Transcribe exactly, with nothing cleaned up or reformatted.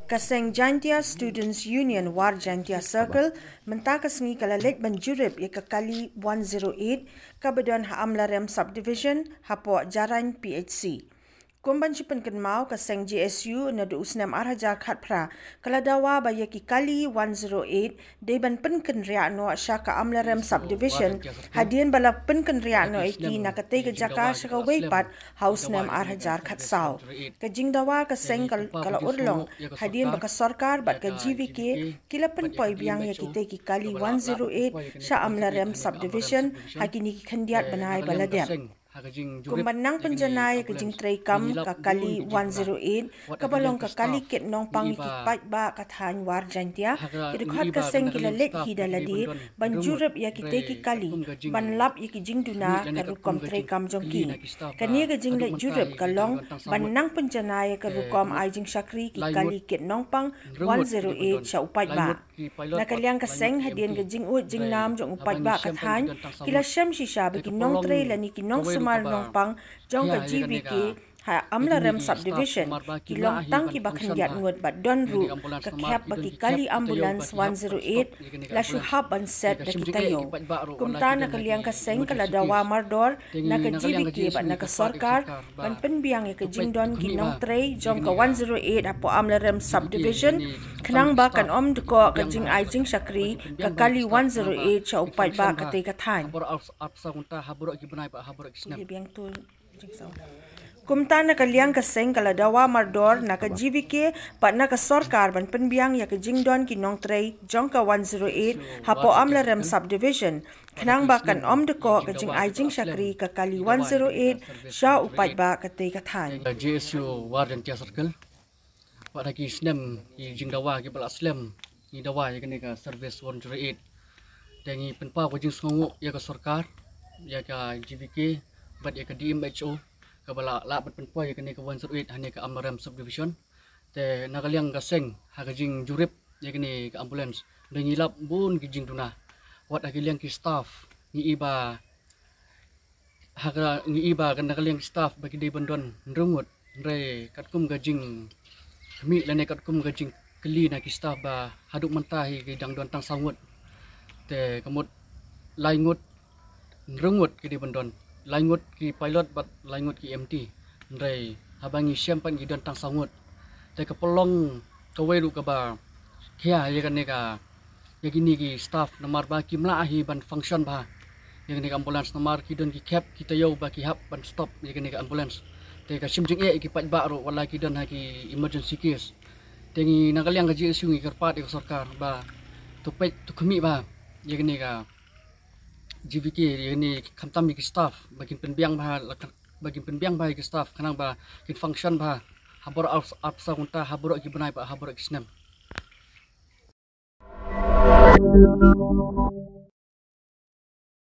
Ka seng Jaintia Students Union War Jaintia Circle mynta ka sngi ka la leit ban jurip ïa ka kali one zero eight kaba don ha Amlarem Subdivision hapoh Jarain P H C. Kum ban shu pynkynmaw, ka seng J S U naduh u snem ar hajar khatphra ka la dawa ba ïa ki kali one zero eight dei ban pynkynriah noh sha ka Amlarem Subdivision hadien ba la pynkynriah noh ïa ki na katei ka jaka sha kawei pat ha u snem ar hajar khatsaw. Ka jingdawa ka seng ka, ka la urlong hadien ba ka sorkar bad ka G V K ki la pynpoi biang ïa kitei ki kali one zero eight sha Amlarem Subdivision ha kine ki khyndiat bnai ba la dep. Kum ban nang pynjanai ïa ka jingtrei kam ka kali one zero eight kaba long ka kali kit nongpang ïa ki paidbah ka thaiñ War Jaintia, ki dkhot ka seng ki la leit hi da lade ban jurip ïa kitei ki kali ban lap ïa ki jingduna ka rukom trei kam jong ki. Kane ka jingleit jurip ka long ban nang pynjanai ïa ka rukom ai jingshakri ki kali kit nongpang one zero eight sha u paidbah. Na ka liang ka seng, hadien ka jingud jingnam jong u paidbah ka thaiñ, ki la shem shisha ba ki nongtrei lane ki nongsumar nongpang jong ka G V K ha Amlarem Subdivision ki long tang kiba khyndiat ngut bad don ruh ka khep ba ki kali ambulance one zero eight la shu hap ban set da ki taïew. Kumta na ka liang ka seng ka la dawa mardor na ka G V K bad na ka sorkar ban pynbiang ïa ka jingdon ki nongtrei jong ka one zero eight hapoh Amlarem Subdivision khnang ba kan ym dkoh ka jingai jingshakri ka kali one zero eight sha u paidbah katei ka thaiñ. Kumta na ka liang ka seng ka la dawa mardor na ka G V K bad na ka sorkar ban pynbiang ïa ka jingdon ki nongtrei jong ka one zero eight hapoh Amlarem Subdivision khnang ba kan ym dkoh ka jingai jingshakri ka kali one zero eight sha u paidbah katei ka thaiñ. J S U War Jaintia Circle. Wat ha ki snem ki jingdawa kiba la slem ngi dawa ïa kane ka service one zero eight. Te ngi pynpaw ka jingsngewnguh ïa ka sorkar, ïa ka G V K bad ïa ka D M H O kaba la lah ban pynpaw ïa kane ka one zero eight ha kane ka Amlarem Subdivision. Te na ka liang ka seng, ha ka jingjurip ïa kane ka ambulance, da ngi lap bun ki jingduna. Wat ha ka liang ki staff, ngi i ba ha ka, ngi i ba ka na ka liang ki staff ba ki dei ban don hynriew ngut, hynrei katkum ka jingkhmih lane katkum ka jingkylli na ki staff ba haduh mynta hi ki dang don tang saw ngut. Te ka mut lai ngut, hynriew ngut ki dei ban don, lai ngut ki pilot bad lai ngut ki M T. Hynrei haba ngi shem pat ngi don tang saw ngut. Te ka pynlong kawei ruh kaba khia ïa kane ka, ïa kine ki staff namar ba kim lah hi ban function bha ïa kane ka ambulance namar ki don ki khep ki taïew ba ki hap ban stop ïa kane ka ambulance. Te ka shim jingeh ïa ki paidbah ruh wat la ki don ha ki emergency case. Te ngi na ka liang ka J S U ngi kyrpad ïa ka sorkar ba to peit to khmih bha ïa kane ka G V K, ïa kane khamtam ïa ki staff ba kin pynbiang bha, ba kin pynbiang bha ïa ki staff khnang ba kin function bha ha baroh arphew saw kynta, ha baroh ki bnai bad ha baroh ki snem.